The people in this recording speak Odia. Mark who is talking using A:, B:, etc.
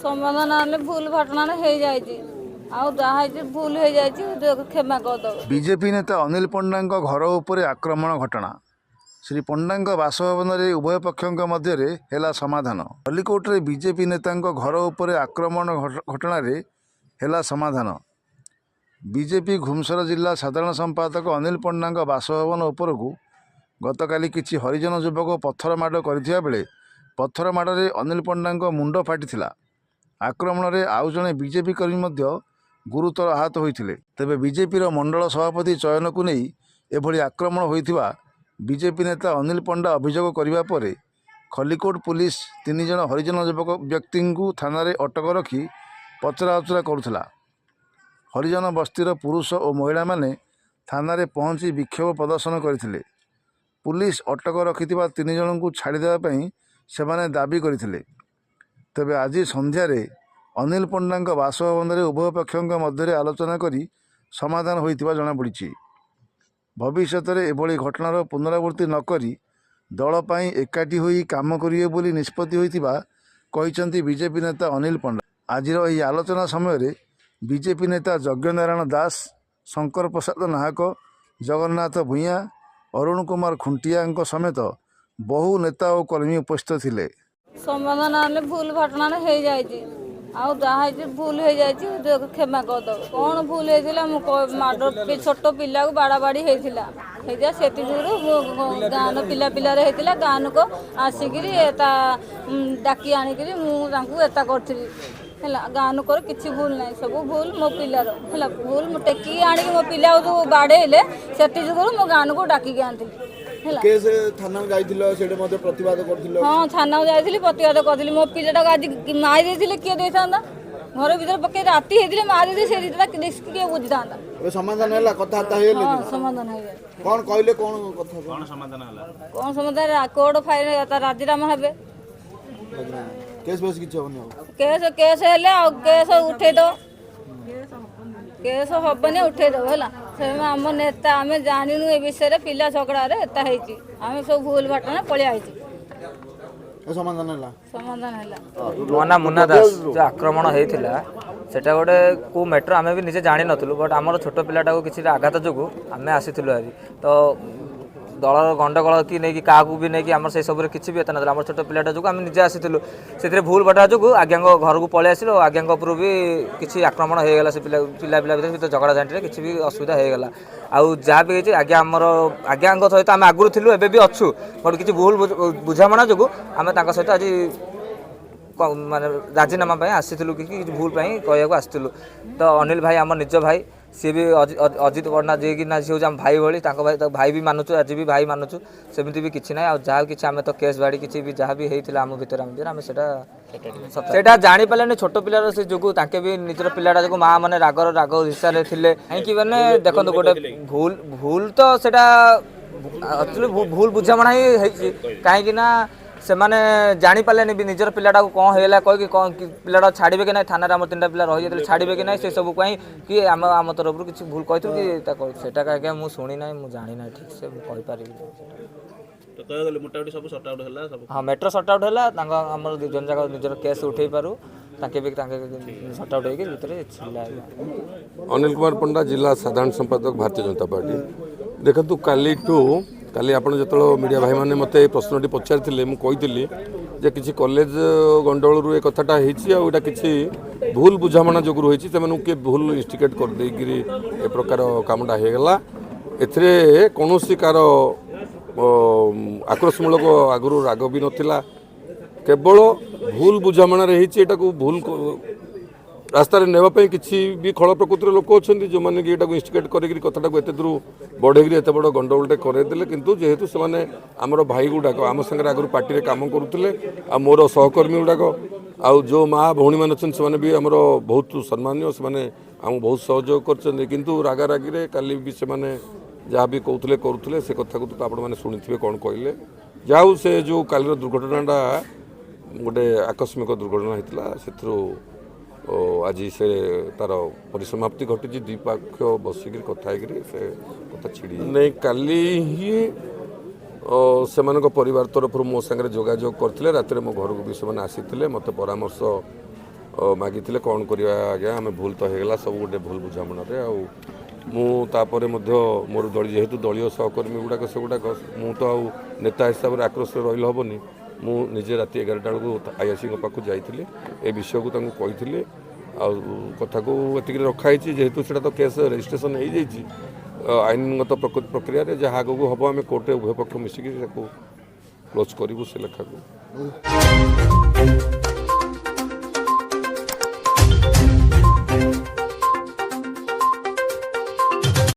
A: ସମାଧାନ ହେଲେ ଭୁଲ ଘଟଣା ହେଇଯାଇଛି, ଆଉ ଯାହା ହେଇଛି ଭୁଲ ହେଇଯାଇଛି, କ୍ଷମା କରିଦେବ।
B: ବିଜେପି ନେତା ଅନିଲ ପଣ୍ଡାଙ୍କ ଘର ଉପରେ ଆକ୍ରମଣ ଘଟଣା। ଶ୍ରୀ ପଣ୍ଡାଙ୍କ ବାସଭବନରେ ଉଭୟ ପକ୍ଷଙ୍କ ମଧ୍ୟରେ ହେଲା ସମାଧାନ। ଖଲିକୋଟରେ ବିଜେପି ନେତାଙ୍କ ଘର ଉପରେ ଆକ୍ରମଣ ଘଟଣାରେ ହେଲା ସମାଧାନ। ବିଜେପି ଘୁମୁସର ଜିଲ୍ଲା ସାଧାରଣ ସମ୍ପାଦକ ଅନିଲ ପଣ୍ଡାଙ୍କ ବାସଭବନ ଉପରକୁ ଗତକାଲି କିଛି ହରିଜନ ଯୁବକ ପଥର ମାଡ଼ କରିଥିବା ବେଳେ ପଥର ମାଡ଼ରେ ଅନିଲ ପଣ୍ଡାଙ୍କ ମୁଣ୍ଡ ଫାଟିଥିଲା। ଆକ୍ରମଣରେ ଆଉ ଜଣେ ବିଜେପି କର୍ମୀ ମଧ୍ୟ ଗୁରୁତର ଆହତ ହୋଇଥିଲେ। ତେବେ ବିଜେପିର ମଣ୍ଡଳ ସଭାପତି ଚୟନକୁ ନେଇ ଏଭଳି ଆକ୍ରମଣ ହୋଇଥିବା ବିଜେପି ନେତା ଅନିଲ ପଣ୍ଡା ଅଭିଯୋଗ କରିବା ପରେ ଖଲିକୋଟ ପୁଲିସ 3 ଜଣ ହରିଜନ ଯୁବକ ବ୍ୟକ୍ତିଙ୍କୁ ଥାନାରେ ଅଟକ ରଖି ପଚରାଉଚରା କରୁଥିଲା। ହରିଜନ ବସ୍ତିର ପୁରୁଷ ଓ ମହିଳାମାନେ ଥାନାରେ ପହଞ୍ଚି ବିକ୍ଷୋଭ ପ୍ରଦର୍ଶନ କରିଥିଲେ। ପୁଲିସ ଅଟକ ରଖିଥିବା 3 ଜଣଙ୍କୁ ଛାଡ଼ିଦେବା ପାଇଁ ସେମାନେ ଦାବି କରିଥିଲେ। ତେବେ ଆଜି ସନ୍ଧ୍ୟାରେ ଅନିଲ ପଣ୍ଡାଙ୍କ ବାସଭବନରେ ଉଭୟ ପକ୍ଷଙ୍କ ମଧ୍ୟରେ ଆଲୋଚନା କରି ସମାଧାନ ହୋଇଥିବା ଜଣାପଡ଼ିଛି। ଭବିଷ୍ୟତରେ ଏଭଳି ଘଟଣାର ପୁନରାବୃତ୍ତି ନକରି ଦଳ ପାଇଁ ଏକାଠି ହୋଇ କାମ କରିବେ ବୋଲି ନିଷ୍ପତ୍ତି ହୋଇଥିବା କହିଛନ୍ତି ବିଜେପି ନେତା ଅନିଲ ପଣ୍ଡା। ଆଜିର ଏହି ଆଲୋଚନା ସମୟରେ ବିଜେପି ନେତା ଯଜ୍ଞନାରାୟଣ ଦାସ, ଶଙ୍କର ପ୍ରସାଦ ନାହକ, ଜଗନ୍ନାଥ ଭୂୟାଁ, ଅରୁଣ କୁମାର ଖୁଣ୍ଟିଆଙ୍କ ସମେତ ବହୁ ନେତା ଓ କର୍ମୀ ଉପସ୍ଥିତ ଥିଲେ।
A: ସମାଧାନ ହେଲେ ଭୁଲ ଘଟଣା ହେଇଯାଇଛି, ଆଉ ଯାହା ହେଇଛି ଭୁଲ ହେଇଯାଇଛି, କ୍ଷମା କରିଦେବ। କ'ଣ ଭୁଲ ହେଇଥିଲା ମୁଁ ମାଡ଼, ଛୋଟ ପିଲାକୁ ବାଡ଼ାବାଡ଼ି ହେଇଥିଲା, ହେଇଥିଲା। ସେଥି ଯୋଗୁରୁ ମୁଁ ଗାଁର ପିଲା ପିଲାରେ ହେଇଥିଲା। ଗାଁ ଲୋକ ଆସିକିରି ତା ଡାକି ଆଣିକିରି ମୁଁ ତାଙ୍କୁ ଏତା କରିଥିଲି। ହେଲା, ଗାଁ ଲୋକର କିଛି ଭୁଲ ନାହିଁ, ସବୁ ଭୁଲ ମୋ ପିଲାର ହେଲା। ଭୁଲ ମୁଁ ଟେକିକି ଆଣିକି ମୋ ପିଲାକୁ ଯୋଉ ବାଡ଼େଇଲେ, ସେଥି ଯୋଗୁରୁ ମୁଁ ଗାଁ ଲୋକ ଡାକିକି ଆଣିଥିଲି। ହେଲା।
C: କେସ୍ ଥାନାକୁ ଯାଇଥିଲ, ସେଇଠି ମଧ୍ୟ ପ୍ରତିବାଦ କରୁଥିଲ?
A: ହଁ, ଥାନାକୁ ଯାଇଥିଲି, ପ୍ରତିବାଦ କରିଥିଲି। ମୋ ପିଲାଟାକୁ ଆଜି ମାରି ଦେଇଥିଲେ କିଏ ଦେଇଥାନ୍ତା? ଘର ଭିତରେ ପକେଇ ରାତି ହେଇଥିଲେ ମାରି ଦେଇଥିଲେ, ସେ ଦେଇଥିଲା ରିସ୍କ କିଏ ବୁଝିଥାନ୍ତା?
C: ଏବେ ସମାଧାନ ହେଲା, କଥାବାର୍ତ୍ତା ହେଇଗଲେ?
A: ହଁ, ସମାଧାନ ହେଇଗଲା।
C: କ'ଣ କହିଲେ, କ'ଣ କଥା?
A: କ'ଣ ସମାଧାନ? କୋର୍ଟ ଫାଇଲ ରାଜିନାମା ହେବେ।
C: କେସ୍ ବେସ୍ କିଛି ହବନି ଆଉ?
A: କେସ୍ ହେଲେ ଆଉ କେସ୍ ଉଠେଇଦବ। କେସ୍ ହବନି, ଉଠେଇଦବ। ହେଲା, ସେ ଆମ ନେତା, ଆମେ ଜାଣିନୁ ଏ ବିଷୟରେ। ପିଲା ଝଗଡ଼ାରେ ଏତା ହେଇଛି, ଆମେ ସବୁ ଭୁଲ ବାଟରେ ପଳେଇ ଆଇଛୁ।
C: ଏ ସମାଧାନ ହେଲା?
A: ସମାଧାନ ହେଲା।
D: ମୋ ନାଁ ମୁନା ଦାସ। ଯେଉଁ ଆକ୍ରମଣ ହେଇଥିଲା, ସେଟା ଗୋଟେ କେଉଁ ମ୍ୟାଟର ଆମେ ବି ନିଜେ ଜାଣିନଥିଲୁ। ବଟ୍ ଆମର ଛୋଟ ପିଲାଟାକୁ କିଛି ଆଘାତ ଯୋଗୁଁ ଆମେ ଆସିଥିଲୁ ଆଜି। ତ ଦଳର ଗଣ୍ଡଗୋଳ କି ନେଇକି, କାହାକୁ ବି ନେଇକି ଆମର ସେଇ ସବୁରେ କିଛି ବି ଏତେ ନଥିଲା। ଆମର ଛୋଟ ପିଲାଟା ଯୋଗୁଁ ଆମେ ନିଜେ ଆସିଥିଲୁ। ସେଥିରେ ଭୁଲ ବଟା ଯୋଗୁଁ ଆଜ୍ଞାଙ୍କ ଘରକୁ ପଳେଇ ଆସିଲୁ ଆଉ ଆଜ୍ଞାଙ୍କ ଉପରୁ ବି କିଛି ଆକ୍ରମଣ ହେଇଗଲା। ସେ ପିଲା ପିଲା ପିଲା ଭିତରେ ଭିତରେ ଝଗଡ଼ା ଝାଣ୍ଟିରେ କିଛି ବି ଅସୁବିଧା ହେଇଗଲା। ଆଉ ଯାହା ବି ହେଇଛି, ଆଜ୍ଞା ଆମର ଆଜ୍ଞାଙ୍କ ସହିତ ଆମେ ଆଗରୁ ଥିଲୁ, ଏବେ ବି ଅଛୁ। ବଟ୍ କିଛି ଭୁଲ ବୁଝାମଣା ଯୋଗୁଁ ଆମେ ତାଙ୍କ ସହିତ ଆଜି ମାନେ ରାଜିନାମା ପାଇଁ ଆସିଥିଲୁ କି କିଛି ଭୁଲ ପାଇଁ କହିବାକୁ ଆସିଥିଲୁ। ତ ଅନିଲ ଭାଇ ଆମ ନିଜ ଭାଇ, ସିଏ ବି ଅଜିତ ପଣ୍ଡା ଯିଏକି ନା, ସିଏ ହେଉଛି ଆମ ଭାଇ ଭଳି। ତାଙ୍କ ଭାଇ, ତାଙ୍କ ଭାଇ ବି ମାନୁଛୁ, ଆଜି ବି ଭାଇ ମାନୁଛୁ। ସେମିତି ବି କିଛି ନାହିଁ। ଆଉ ଯାହା କିଛି ଆମେ ତ କେସ୍ ବାଡ଼ି କିଛି ବି ଯାହା ବି ହେଇଥିଲା ଆମ ଭିତରେ ଆମେ ସେଇଟା ଜାଣିପାରିଲେନି। ଛୋଟ ପିଲାର ସେ ଯୋଗୁଁ ତାଙ୍କେ ବି ନିଜର ପିଲାଟା ଯୋଗୁଁ ମା ମାନେ ରାଗର ରାଗ ହିସାବରେ ଥିଲେ। କାହିଁକି ମାନେ ଦେଖନ୍ତୁ, ଗୋଟେ ଭୁଲ ଭୁଲ ତ ସେଇଟା ଆକ୍ଚୁଆଲି ଭୁଲ ବୁଝାମଣା ହିଁ ହେଇଛି। କାହିଁକି ନା ସେମାନେ ଜାଣିପାରିଲେନି ବି ନିଜର ପିଲାଟାକୁ କ'ଣ ହେଇଗଲା କହିକି, କ'ଣ ପିଲାଟା ଛାଡ଼ିବେ କି ନାହିଁ। ଥାନାରେ ଆମର ତିନିଟା ପିଲା ରହିଯାଇଥିଲେ, ଛାଡ଼ିବେ କି ନାହିଁ, ସେସବୁ ପାଇଁ କି ଆମ ଆମ ତରଫରୁ କିଛି ଭୁଲ କହିଥିଲୁ କି ତାକୁ, ସେଇଟା ଆଜ୍ଞା ମୁଁ ଶୁଣି ନାହିଁ, ମୁଁ ଜାଣି ନାହିଁ ଠିକ୍ ସେ, ମୁଁ କହିପାରିବିନି।
E: ତ କହିବାକୁ ଗଲେ ମୋଟାମୋଟି ସବୁ ସର୍ଟ ଆଉଟ୍ ହେଲା ସବୁ?
D: ହଁ, ମ୍ୟାଟର ସର୍ଟ ଆଉଟ୍ ହେଲା। ତାଙ୍କ ଆମର 2 ଜଣ ଯାକ ନିଜର କେସ୍ ଉଠେଇ ପାରୁ, ତାଙ୍କେ ବି ତାଙ୍କେ ସର୍ଟ ଆଉଟ୍ ହେଇକି ଭିତରେ ଥିଲା ଆଜ୍ଞା।
F: ଅନିଲ କୁମାର ପଣ୍ଡା, ଜିଲ୍ଲା ସାଧାରଣ ସମ୍ପାଦକ, ଭାରତୀୟ ଜନତା ପାର୍ଟି। ଦେଖନ୍ତୁ, କାଲିଠୁ କାଲି ଆପଣ ଯେତେବେଳେ ମିଡ଼ିଆ ଭାଇମାନେ ମୋତେ ଏ ପ୍ରଶ୍ନଟି ପଚାରିଥିଲେ, ମୁଁ କହିଥିଲି ଯେ କିଛି କଲେଜ ଗଣ୍ଡଗୋଳରୁ ଏ କଥାଟା ହେଇଛି ଆଉ ଏଇଟା କିଛି ଭୁଲ ବୁଝାମଣା ଯୋଗୁଁ ହେଇଛି। ସେମାନଙ୍କୁ କିଏ ଭୁଲ ଇନଷ୍ଟିଗେଟ୍ କରିଦେଇକିରି ଏ ପ୍ରକାର କାମଟା ହେଇଗଲା। ଏଥିରେ କୌଣସି କାହାର ଆକ୍ରୋଶମୂଳକ ଆଗରୁ ରାଗ ବି ନଥିଲା, କେବଳ ଭୁଲ ବୁଝାମଣାରେ ହେଇଛି। ଏଟାକୁ ଭୁଲ ରାସ୍ତାରେ ନେବା ପାଇଁ କିଛି ବି ଖଳ ପ୍ରକୃତିର ଲୋକ ଅଛନ୍ତି, ଯେଉଁମାନେ କି ଏଟାକୁ ଇନଷ୍ଟିଗେଟ୍ କରିକିରି କଥାଟାକୁ ଏତେ ଦୂର ବଢ଼େଇକିରି ଏତେ ବଡ଼ ଗଣ୍ଡଗୋଳଟେ କରେଇଦେଲେ। କିନ୍ତୁ ଯେହେତୁ ସେମାନେ ଆମର ଭାଇ ଗୁଡ଼ାକ, ଆମ ସାଙ୍ଗରେ ଆଗରୁ ପାର୍ଟିରେ କାମ କରୁଥିଲେ ଆଉ ମୋର ସହକର୍ମୀ ଗୁଡ଼ାକ, ଆଉ ଯେଉଁ ମା ଭଉଣୀମାନେ ଅଛନ୍ତି, ସେମାନେ ବି ଆମର ବହୁତ ସମ୍ମାନୀୟ, ସେମାନେ ଆମକୁ ବହୁତ ସହଯୋଗ କରିଛନ୍ତି। କିନ୍ତୁ ରାଗାରାଗିରେ କାଲି ବି ସେମାନେ ଯାହା ବି କହୁଥିଲେ କରୁଥିଲେ, ସେ କଥାକୁ ତ ଆପଣମାନେ ଶୁଣିଥିବେ କ'ଣ କହିଲେ। ଯାହା ହଉ, ସେ ଯେଉଁ କାଲିର ଦୁର୍ଘଟଣାଟା ଗୋଟେ ଆକସ୍ମିକ ଦୁର୍ଘଟଣା ହେଇଥିଲା, ସେଥିରୁ ଆଜି ସେ ତାର ପରିସମାପ୍ତି ଘଟିଛି। ଦୁଇ ପକ୍ଷ ବସିକିରି କଥା ହେଇକିରି ସେ କଥା ଛିଡ଼ି ନାଇଁ। କାଲି ହିଁ ସେମାନଙ୍କ ପରିବାର ତରଫରୁ ମୋ ସାଙ୍ଗରେ ଯୋଗାଯୋଗ କରିଥିଲେ। ରାତିରେ ମୋ ଘରକୁ ବି ସେମାନେ ଆସିଥିଲେ, ମୋତେ ପରାମର୍ଶ ମାଗିଥିଲେ କ'ଣ କରିବା ଆଜ୍ଞା, ଆମେ ଭୁଲ ତ ହେଇଗଲା ସବୁ ଗୋଟେ ଭୁଲ ବୁଝାମଣାରେ। ଆଉ ମୁଁ ତାପରେ ମଧ୍ୟ ମୋର ଦଳ ଯେହେତୁ ଦଳୀୟ ସହକର୍ମୀ ଗୁଡ଼ାକ ସେଗୁଡ଼ାକ, ମୁଁ ତ ଆଉ ନେତା ହିସାବରେ ଆକ୍ରୋଶରେ ରହିଲେ ହେବନି। ମୁଁ ନିଜେ ରାତି 11ଟା ବେଳକୁ ଆଇଆଇସିଙ୍କ ପାଖକୁ ଯାଇଥିଲି, ଏ ବିଷୟକୁ ତାଙ୍କୁ କହିଥିଲି ଆଉ କଥାକୁ ଏତିକିରେ ରଖା ହେଇଛି। ଯେହେତୁ ସେଇଟା ତ କେସ୍ ରେଜିଷ୍ଟ୍ରେସନ୍ ହେଇଯାଇଛି, ଆଇନଗତ ପ୍ରକ୍ରିୟାରେ ଯାହା ଆଗକୁ ହେବ ଆମେ କୋର୍ଟରେ ଉଭୟ ପକ୍ଷ ମିଶିକି ତାକୁ କ୍ଲୋଜ୍ କରିବୁ ସେ ଲେଖାକୁ।